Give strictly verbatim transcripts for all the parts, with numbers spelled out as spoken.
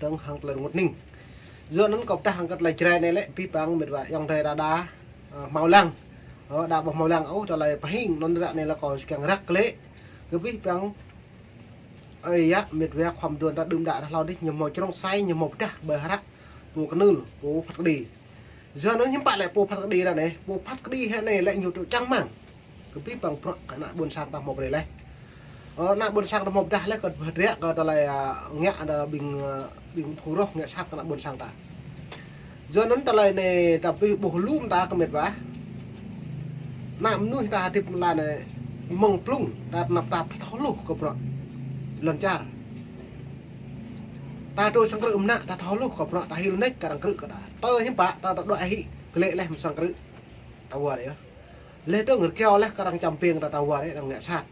dơ̆ng hăng tơlơi rơngot hning. Yua anŭn kâo pơdah hăng kơ tơlơi Jrai anai lĕ abih bang mĕt wa ayŏng adơi đa đa, ơ, hmâo lăng. Ơ, đa ƀu hmâo lăng ôh tơlơi pơhing, anŭn ră anai lĕ kâo kiăng răk glaĭ kơ abih bang ơi yă mĕt wa khua mduôn ta đưm đă đah hlâo dih, ñu hmâo črông sai, ñu hmâo pơdah ƀơi hră pô Kơnưl, pô Phat Kơđi. Yua anŭn hiư̆m pă lĕ pô Phat Kơđi ră anai, pô Phat Kơđi ră anai lĕ ñu tŭ čang rơmang kơ abih bang bruă kơ ană ƀôn sang ta hmâo brơi laih. Ơ, ană ƀôn sang ta hmâo pơdah laih kơ hơdră kơ tơlơi, ơ, ngă đa ƀing, ơ, ƀing phung roh ngă sat kơ ană ƀôn sang ta. Yua anŭn tơlơi anai ta ƀuh ƀuh lŏm ta kơ mĕt wa. Ană mơnuih ta hơdip lăn anai mơ̆ng blung ta tơnap tap ta thâo hluh kơ bruă lŏn čar. Ta tŭ sang krư̆ mơnă ta thâo hluh kơ bruă ta hil nač kơ arăng krư̆ kơ ta. Tơ hiư̆m pă ta tơdruă hĭ glaĭ laih mơ̆ng sang krư̆. Ta wơr yơh. Laih dơ̆ng rơkiao laih kơ arăng čăm ping ta, ta wơr yơh, arăng ngă sat.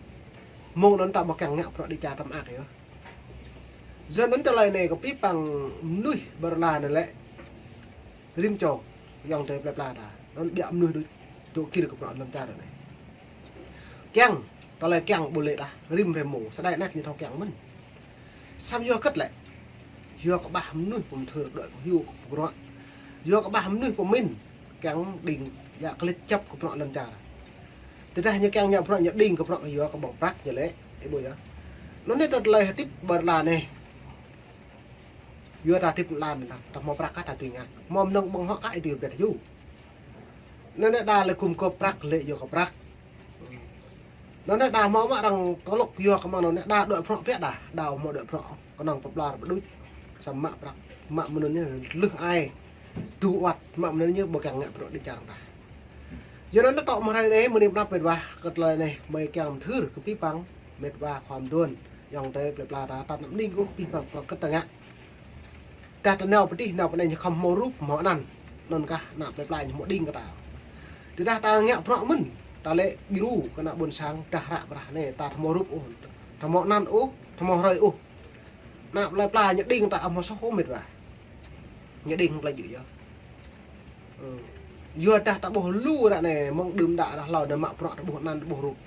Mơ̆ng anŭn ta ƀu kiăng ngă bruă đĭ čar tơm ak yơh. Yua anŭn tơlơi anai kơ abih bang mơnuih ƀơi lŏn anai lĕ rĭm čô ayŏng adơi plơi pla ta. Anŭn ƀiă mơnuih dŏ, dŏ gir kơ bruă lŏn čar anai. Kiăng, tơlơi kiăng ƀu lĕ đah, rĭm rĕ mơ̆, sơdai anet ñu thâo kiăng mơ̆n. Samơ̆ yua hơget lĕ? Yua kơ ƀah mơnuih pơm thơr đuaĭ kơ hyu kơ bruă. Yua kơ ƀah mơnuih pơmĭn kiăng đing yă klĭt čăp kơ bruă lŏn čar. Tơdah ñu kiăng ngă bruă ñu đing kơ bruă kơ yua kơ ƀơ̆ng prăk ñu lĕ, ih ƀuh yơh. Anŭn anai tơlơi hơdip ƀơi lŏn anai. Yua ta hơdip lŏn anai, ta hmâo prăk kah ta tui ngă. Hmâo mơnơ̆ng ƀơ̆ng hŏk kah ih tui rơbet hyu. Anŭn anai đa lĕ gum gôp prăk lĕ yua kơ prăk. Anŭn anai đa hmâo mă arăng tơlŭk yua kơ mơ̆ng anŭn anai đa đuaĭ bruă biă đa, đa hmâo đuaĭ bruă kơnơ̆ng pơbla pơđuč. Samơ̆ mă prăk, mă mơnŭn ñu luh ai. Dŭ wăt, mă mơnŭn ñu ƀu kiăng ngă bruă đĭ čar ta. Yua anŭn tŏ mơ̆ng hrơi anai mơ̆ng anai pơnăp mĕt wa kơ tơlơi anai, mơi kiăng pơthưr kơ abih bang mĕt wa khua mduôn ayŏng adơi plơi pla ta, ta tơnap ning ôh abih bang bruă kơ ta ngă. Tơdah ta nao pơ adih nao pơ anai ñu khŏm hmâo rup hmâo anăn. Anŭn kah ană plơi pla ñu hmâo đing kơ ta. Tơdah ta ngă bruă mơ̆n, ta lĕ djru kơ ană ƀôn sang dah hră brah anai, ta ƀu hmâo rup ôh, ta ƀu hmâo anăn ôh, ta ƀu hmâo hrơi ôh. Ană plơi pla ñu đing ta ƀu hmâo soh ôh mĕt wa. Ñu đing hăng tơlơi djơ̆ yơh. Ơ. Yua dah ta ƀuh lu ră anai mơ̆ng đưm đă đah hlâo anai mă bruă ta ƀuh anăn ta ƀuh rup.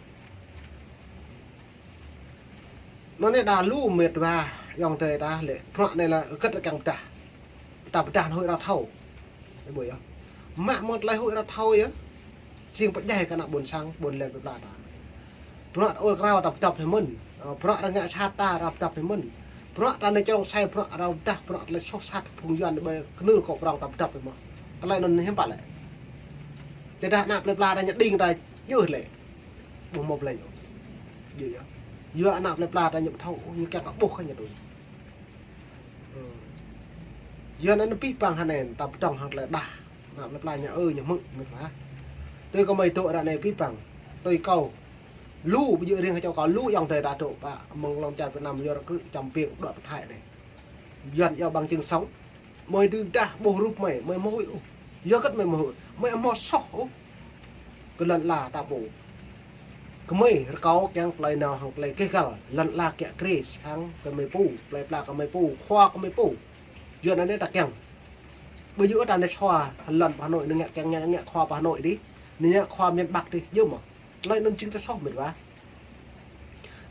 Anŭn anai đa lu mĕt wa ayŏng adơi ta lĕ bruă anai lĕ hơget lĕ kiăng pơdah. Ta pơdah anŭn huĭ arăng thâo. Ih ƀuh yơh. Mă mơ̆ng tơlơi huĭ arăng thâo yơh. Jing pơdjai kơ ană ƀôn sang, ƀôn lan plơi pla ta. Bruă ta ur krao ta pơdŏp hĭ mơ̆n. Ơ, bruă arăng ngă sat ta arăng pơdŏp hĭ mơ̆n. Bruă ta anai črông sai bruă arăng pơdah, bruă tơlơi soh sat phung Yuan ƀơi Kơnưl Kŏ Prŏng ta pơdŏp hĭ mơ̆n. Tơlơi anŭn hiư̆m pă lĕ. Tơdah ană plơi pla ta ñu đing ta djơ̆ lĕ. Ƀu hmâo plơi djơ̆. Djơ̆ yơh. Yua ană plơi pla ta ñu ƀu thâo, ñu kiăng kơ ƀuh kơ ñu tui. Ơ. Yua anŭn abih bang hơnai ta pơdŏng hăng tơlơi đah. Ană plơi pla ñu ơ ñu hmư̆ mĕt wa. Tui kơ mơi dŏ ră anai abih bang. Tui kâo. Lu ƀu djơ̆ riêng kơ čô kâo, lu ayŏng adơi ta dŏ pơ mơ̆ng lŏn čar Việt Nam yua arăng krư̆ čăm ping đuaĭ pơ Thái anai. Yuan iâu bằng chứng sống. Mơi đưm đă ƀuh rup mơi, mơi hmâo huĭ ôh. Yua hơget mơi hmâo huĭ? Mơi ƀu hmâo soh ôh. Kơ lŏn ala ta pô. Kơ mơi rơkâo kiăng tơlơi nao hăng tơlơi keh găl, lŏn ala kiă kriê hăng kơ mơi pô, plơi pla kơ mơi pô, khua kơ mơi pô. Yua anŭn anai ta kiăng. Ƀu djơ̆ ta anai khua lŏn pơ Hà Nội, anai ngă kiăng ngă, ngă khua pơ Hà Nội dih. Anai ngă khua miền Bắc dih, djơ̆ mơ̆. Tơlơi anŭn jing ta soh mĕt wa.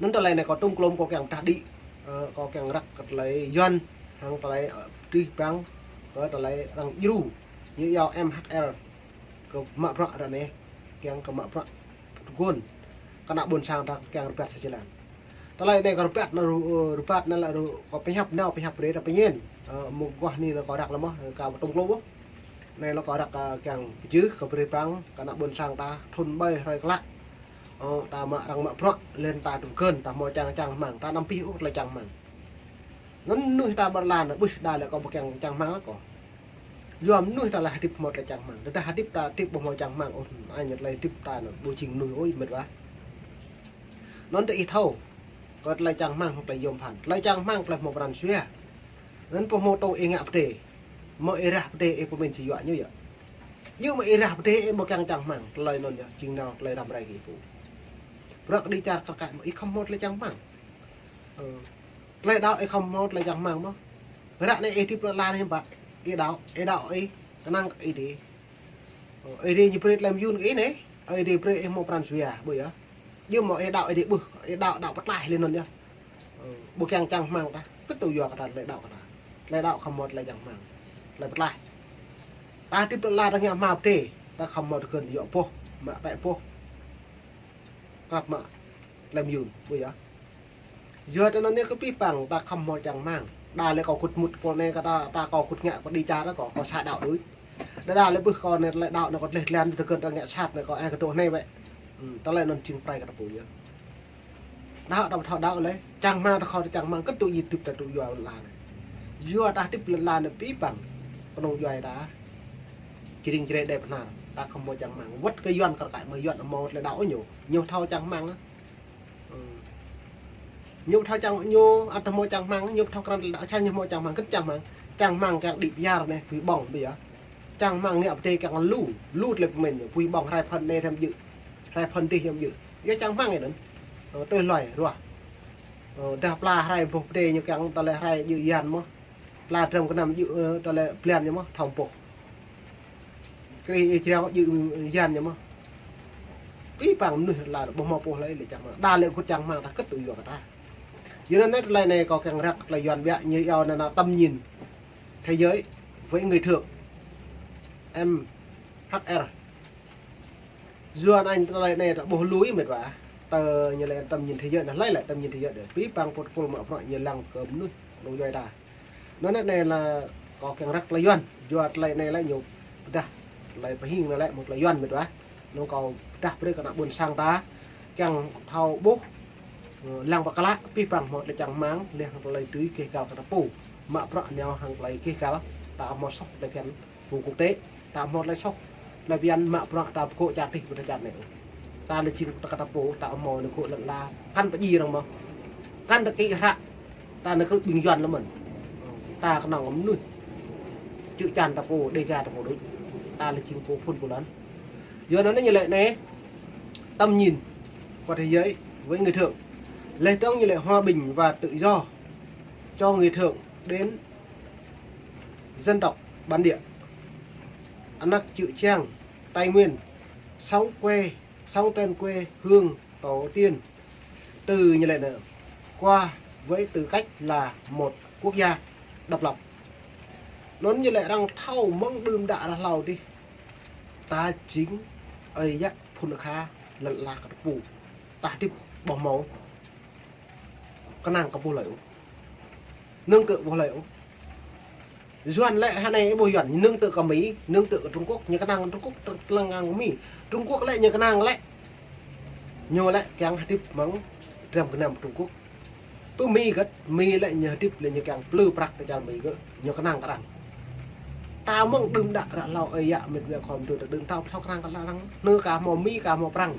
Anŭn tơlơi anai kâo tŭm klôm kâo kiăng pơdah đĭ, ơ, kâo kiăng răk kơ tơlơi Yuan, hăng tơlơi, ơ, abih bang, kơ tơlơi arăng djru, ñu iâu M H R, kơ mă bruă ră anai, kiăng kơ mă bruă tơguan, kơ ană ƀôn sang ta kiăng rơbat sa jơlan. Tơlơi anai kâo rơbat anai ru-, ơ, rơbat anai lĕ ru-, kâo pơhiăp nao pơhiăp brơi ta pơñen, ơ, mơguah anai lĕ kâo răk lĕ mơ̆, kâo ƀu tŭm klôm ôh. Anai lĕ kâo răk, ơ, kiăng pơjưh kơ abih bang, kơ ană ƀôn sang ta, thŭn ƀai hrơi klă. Ơ, ta mă arăng mă bruă, laih ta tŭ gơn, ta hmâo čang, čang rơmang, ta anăm pih ôh tơlơi čang rơmang. Anŭn mơnuih ta ƀơi lŏn anai, ƀuh đa lĕ kâo ƀu kiăng čang rơmang lĕ kâo. Yua mơnuih ta lĕ hơdip hmâo tơlơi čang rơmang. Tơdah hơdip ta hơdip ƀu hmâo čang rơmang ôh, ai ñu tơlơi hơdip ta anŭn ƀu jing mơnuih ôh mĕt wa. Anŭn tơ ih thâo, kơ tơlơi čang rơmang, tơlơi yôm phăn. Tơlơi čang rơmang, tơlơi hmâo pran jua. Anŭn pô hmâo tŭ ih ngă pơdai. Mơ̆ ih rah pơdai ih pơmĭn či yua ñu yơh. Ñu mơ̆ ih rah pơdai ih ƀu kiăng čang rơmang. Tơlơi anŭn yơh, jing nao tơlơi răm rai kơ ih pô. Bruă kơ đĭ čar kar kaĭ mơ̆ ih khŏm hmâo tơlơi čang rơmang. Ơ. Tơlơi đaŏ ih khŏm hmâo tơlơi čang rơmang mơ̆. Ră anai ih hơdip lŏn ala anai hiư̆m pă. Ih đaŏ, ih đaŏ ih, kơnang kơ Ơi Adai. Ơ, Ơi Adai ñu brơi tơlơi mơyun kơ ih anai. Ơi Adai brơi ih hmâo pran jua, ƀuh yơh. Djơ̆ mơ̆ ih đaŏ Ơi Adai ƀuh, ih đaŏ, đaŏ pơtlaih lĕ anŭn yơh. Ơ, ƀu kiăng čang rơmang tah. Kơ tŭ yua kơ ta tơlơi đaŏ kơ ta. Tơlơi đaŏ khŏm hmâo tơlơi čang rơmang, tơlơi pơklaih. Ta hơdip lŏn la ta ngă hmua pơdai, ta khŏm hmâo tơgơ̆n yŏ boh, mă pĕ boh, krăp mă tơlơi mơyun, ƀu yơh. Yua tơ anŭn anai kơ abih bang ta khŏm hmâo čang rơmang. Đa lĕ kâo kŭt mŭt pô anai kơ ta, ta kâo kŭt ngă kâo đĭ čar kâo, kâo sa đaŏ đôč. Đa đa lĕ ƀuh kâo anai tơlơi đaŏ anai kâo dleh dlan tơgơ̆n ta ngă sat anai kâo ĕh kơ dŏ anai wĕ. Ưm, tơlơi anŭn jing pơrai kơ ta pô yơh. Đaŏ ta ƀu thâo đaŏ lĕ, čang rơmang ta khŏm čang rơmang kơ tŭ yit tŭp ta tŭ yua lŏn la anai. Yua ta hơdip lŏn la anai abih bang kơnung djuai ta. Čơring čơrai đe pơnar, ta khŏm hmâo čang rơmang. Wơ̆t kơ Yuan kar kaĭ mơ̆ Yuan hmâo tơlơi đaŏ ñu, ñu thâo čang rơmang. Ưm. Ñu thâo čang, ñu ăt hmâo čang rơmang, ñu thâo krăn tơlơi đaŏ, sa ñu hmâo čang rơmang, kơ čang rơmang. Čang rơmang kiăng đĭ pơyar anai, pui ƀong ƀu yơh. Čang rơmang ngă pơdai kiăng lu, lu tơlơi pơmĭn ñu, pui ƀong hrai phăn anai thăm djơ̆, hrai phăn dih thăm djơ̆. Yua čang rơmang anŭn. Ơ, tui hluai ruah. Ơ, dah pla hrai boh pơdai ñu kiăng tơlơi hrai djơ̆ yan mơ̆. Pla dram gơnam djơ̆, ơ, tơlơi blan ñu mơ̆, thâo boh. Krih ih jrao djơ̆ yan ñu mơ̆. Abih bang mơnuih la ƀu hmâo pô hlơi lĕ čang rơmang. Đa lĕ kŭt čang rơmang ta kơ tŭ yua kơ ta. Yua anŭn anai tơlơi anai kâo kiăng răk tơlơi Yuan biă ñu iâu anŭn anai tầm nhìn thế giới với người Thượng. M H R. Yua anŭn tơlơi anai ta ƀuh lui mĕt wa. Tơ ñu lĕ tầm nhìn thế giới anai, hlơi lĕ tầm nhìn thế giới đơi. Abih bang pô tơpul mă bruă ñu lăng kơ mơnuih kơnung djuai ta. Anŭn anai lĕ kâo kiăng răk tơlơi Yuan. Yua tơlơi anai lĕ ñu pơdah tơlơi pơhing anai lĕ mơ̆ng tơlơi Yuan mĕt wa. Anŭn kâo pơdah brơi kơ ană ƀôn sang ta kiăng thâo ƀuh, ơ, lăng pơkla abih bang hmâo tơlơi čang rơmang, lĕ hăng tơlơi tui gêh gal kơ ta pô. Mă bruă nao hăng tơlơi gêh gal, ta hmâo soh tơlơi phiăn pô quốc tế, ta hmâo tơlơi soh, tơlơi phiăn mă bruă ta pơgŏ čar dih ƀu ta čar anai. Ta lĕ jing ta kơ ta pô, ta hmâo nao gŏ lŏn la, kăn pơjing arăng mơ̆. Kăn ta kĭ hră, ta nao krư̆ ƀing Yuan lĕ mơ̆n. Ta kơnơ̆ng mơnuih. Čư̆ čan ta pô, Đêga ta pô đôč. Ta lĕ jing pô phŭn pô lăn. Yua anŭn ñu lĕ anai, tầm nhìn của thế giới với người Thượng. Lĕ dơ̆ng ñu lĕ hòa bình và tự do cho người Thượng đến dân tộc bản địa. Anăk Čư̆ Čiang, Tây Nguyên, sống quê, sống trên quê hương tổ tiên. Từ như lệ nữa, qua với tư cách là một quốc gia độc lập. Anŭn ñu lĕ arăng thâo mơ̆ng đưm đă ră hlâo dih. Ta jing ơi yă phŭn akha lăn ala kơ ta pô. Ta hơdip ƀu hmâo kơnang kơ ƀuh hlơi ôh. Nương tựa ƀuh hlơi ôh. Yuan lĕ hơnai ƀuh Yuan, nương tựa kơ Mi, nương tựa kơ Trung Quốc, ñu kơnang Trung Quốc, kơnang Mi. Trung Quốc lĕ ñu kơnang lĕ. Ñu lĕ kiăng hơdip mơ̆ng dram gơnam Trung Quốc. Pơ Mi gơ̆t, Mi lĕ ñu hơdip lĕ ñu kiăng plư prăk tơ čar Mi gơ̆, ñu kơnang kơ arăng. Ta mơ̆ng đưm đă ră hlâo ơi yă mĕt wa khŏm tui ta đưm ta thâo kơnang kơ arăng. Nư ka hmâo Mi, ka hmâo Prăng.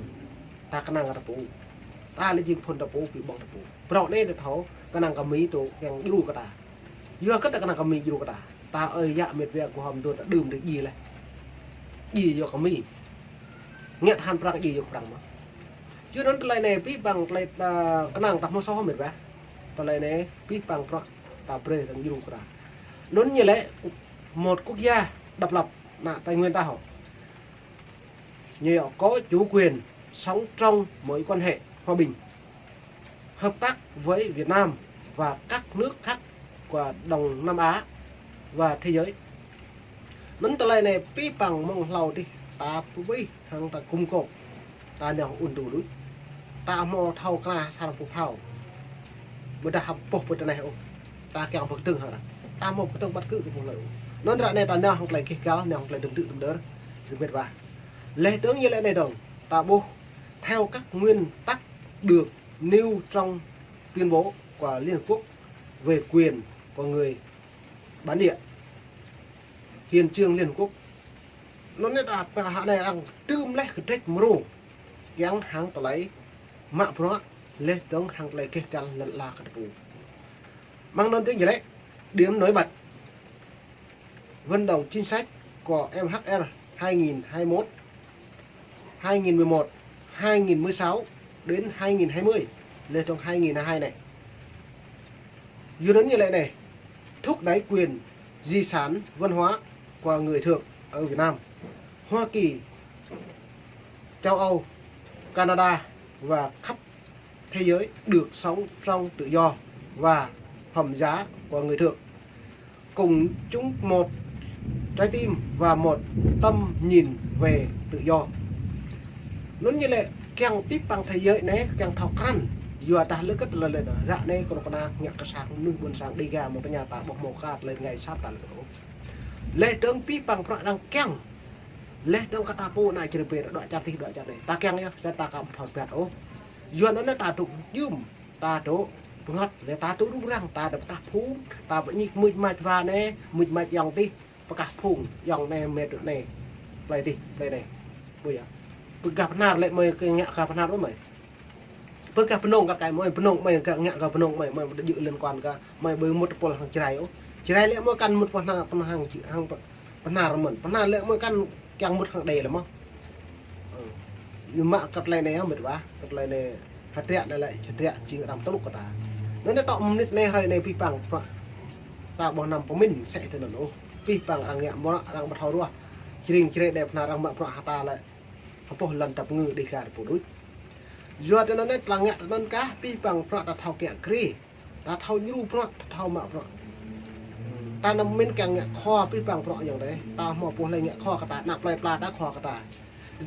Ta kơnang kơ ta pô. Ta lĕ jing phŭn ta pô, ƀing ƀong ta pô. Phrâo anai ta thâo kơnang kơ Mi tơ kiăng djru kơ ta. Yua kơ ta kơnang kơ Mi djru kơ ta. Ta ơi yă mĕt wa khŏm tui ta đưm ta djai lĕ. Djai yua kơ Mi. Ngă hăng Prăng djai yua kơ Prăng mơ̆n. Yua anŭn tơlơi anai abih bang tơlơi ta kơnang ta hmâo soh mĕt wa. Tơlơi anai abih bang bruă ta brơi arăng djru kơ ta. Anŭn ñu lĕ một quốc gia độc lập ană Tây Nguyên ta hŏ. Ñu yơh có chủ quyền sống trong mối quan hệ hòa bình, hợp tác với Việt Nam và các nước khác của Đông Nam Á và thế giới. Anŭn tơlơi anai abih bang mơ̆ng hlâo dih ta pơwih hăng ta gum gôp. Ta nao ŭn tŭ đôč. Ta hmâo thâo kơna sa arăng pơphao. Ƀôdah hơpŏh pơ tơnah ôh. Ta kiăng pơkơdơ̆ng hăng arăng. Ta hmâo pơkơdơ̆ng ƀăt kơ kơ ƀuh hlơi ôh. Anŭn ră anai ta nao hăng tơlơi gêh gal, nao hăng tơlơi đưm đư̆ đưm đơr. Rơmet wa. Lĕ dơ̆ng ñu lĕ anai dơ̆ng. Ta ƀuh theo các nguyên tắc được nêu trong tuyên bố của Liên Hợp Quốc về quyền của người bản địa, Hiến chương Liên Hợp Quốc. Anŭn anai ta pơhă anai arăng tơm lĕ kơdrĕč mrô. Kiăng hăng tơlơi mă bruă lĕ dơ̆ng hăng tơlơi gêh gal lăn ala kơ ta pô. Mơ̆ng anŭn tơ ñu lĕ, điểm nổi bật. Vận động chính sách của M H R hai nghìn hai mươi mốt, hai nghìn mười một, hai nghìn mười sáu đến hai nghìn hai mươi, lĕ trong hai nghìn hai mươi hai anai. Yua anŭn ñu lĕ anai, thúc đẩy quyền di sản văn hóa của người Thượng ở Việt Nam, Hoa Kỳ, châu Âu, Canada và khắp thế giới được sống trong tự do và phẩm giá của người Thượng. Cùng chung một trái tim và một tầm nhìn về tự do. Anŭn ñu lĕ kiăng pih păng thế giới anai kiăng thâo krăn. Yua dah lĕ kơ tơlơi lĕ ră anai kơ kơna ngă kơ sang mơnuih ƀôn sang Dega mơ̆ng tơña ta ƀuh mơ̆ kơ tơlơi ngai sat ta lĕ ôh. Lĕ dơ̆ng pih păng prăk đang kiăng. Lĕ dơ̆ng kơ ta pô anai čơrơbê dŏ čar tih dŏ čar anai. Ta kiăng yơh, sat ta ka ƀu thâo rơbat ôh. Yua anŭn ta tŭ jum. Ta dŏ pơngăt, lĕ ta dŏ rŭng răng, ta dŏ pơkah phung, ta pơñik mưč mač wa anai, mưč mač ayŏng adih, pơkah phung, ayŏng anai, met anai, plei adih, plei anai. Ƀu yơh. Pơgah Bahnar lĕ mơi kơ ngă gah Bahnar ƀu mơi. Pơgah Bơnông kơ kai mơi, Bơnông mơi kơ ngă gah Bơnông mơi, mơi ƀu djơ̆ liên quan kơ mơi ƀu mŭt tơpul hăng Jrai ôh. Jrai lĕ mơi kăn mŭt Bahnar, Bahnar hăng, hăng Bahnar mơ̆n. Bahnar lĕ mơi kăn kiăng mŭt hăng Đê lĕ mơ̆. Ơ. Ñu mă kơ tơlơi anai yơh met wa, kơ tơlơi anai hơdră anai lĕ, hơdră jing arăng tơlŭk kơ ta. Anŭn anai tŏ mơnit anai hrơi anai pih păng prăk. Ta ƀuh năm pơmĭn sĕ tơ anŭn ôh. Pih păng arăng ngă mơ̆ arăng ƀu thâo ruah. Jring jre Đê Bahnar arăng mă prăk hăng ta lĕ. Hơpôh lŏn tap ngư Dega ta pô đôč. Yua tơ anŭn anai tơlơi ngă tơ anŭn kah pih păng prăk ta thâo kiăng kri. Ta thâo djru prăk, ta thâo mă prăk. Ta anăm min kiăng ngă khua pih păng prăk ayŏng adih. Ta hmâo pô lĕ ngă khua kơ ta, ană plei pla ta khua kơ ta.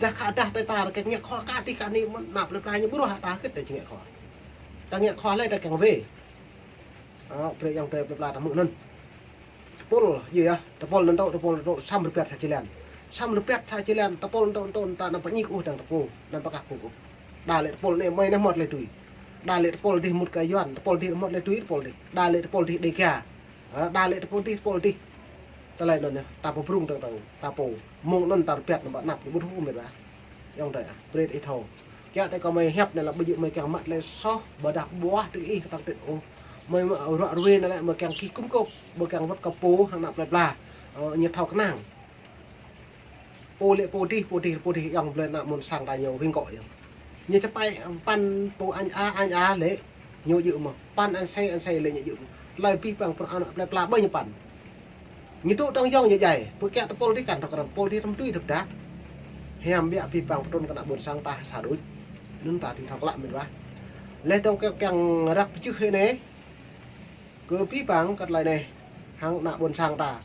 Dah kơ dah ta ta kiăng ngă khua kơ tih kơ anai mơ̆n, ană plei pla ñu ƀu ruah ta kơ ta či ngă khua. Ta ngă khua lĕ ta kiăng wê. Ơ, brơi ayŏng adih plei pla ta hmư̆ anŭn. Tơpul, yơh, tơpul anŭn tŏ, tơpul anŭn tŏ, săm rơbat sa jơlan. Săm rơbat sa jơlan, tơpul anŭn tŏ, anŭn tŏ, ta anăm pơñik ôh dơ̆ng tơpul, anăm pơkah phung ôh. Đa lĕ tơpul anai mơi anai mŭt lĕ tui. Đa lĕ tơpul adih mŭt kơ Yuan, tơpul adih mŭt lĕ tui, tơpul adih. Đa lĕ tơpul adih Dega. Ơ, đa lĕ tơpul adih, tơpul adih. Tơlơi anŭn yơh, ta pơbrŭng dơ̆ng tơ̆, ta pô. Mơ̆ng anŭn ta rơbat anăm ƀu anăp, ƀu thâo met wa. Ayŏng adih, brơi ih thâo. Kiăng tơ kơ mơi hiăp anai lĕ ƀu djơ̆ mơi kiăng mă tơlơi soh, ƀôdah ƀuah tơ ih kơtang tĕt ôh. Mơi mă ruă ruê anai lĕ mơi kiăng kih kŭm kôp, mơi kiăng wơ̆t kơ pô hăng ană plei pla. Ơ, ñu thâo kơnang. Pô lĕ pô adih, pô adih, pô adih, ayŏng blơi ană ƀôn sang ta ñu wing kŏ yơh. Ñu čơpai păn pô añ a, añ a lĕ, ñu djơ̆ mơ̆. Păn añ sai, añ sai lĕ ñu djơ̆ mơ̆. Tơlơi pih păng prăk ană plei pla ƀơi ñu păn. Ñu tŭ tŏng yŏng ñu djai, pơkiaŏ tơpul adih kăn thâo krăn, tơpul adih tơm tui tơm dah. Hiam biă pih păng pơtrŭn kơ ană ƀôn sang ta sa đôč. Anŭn ta tĭng thâo klă met wa. Lĕ dơ̆ng kiăng, kiăng răk pơčưh hĭ anai. Kơ pih păng kơ tơlơi anai. Hăng ană ƀôn sang ta.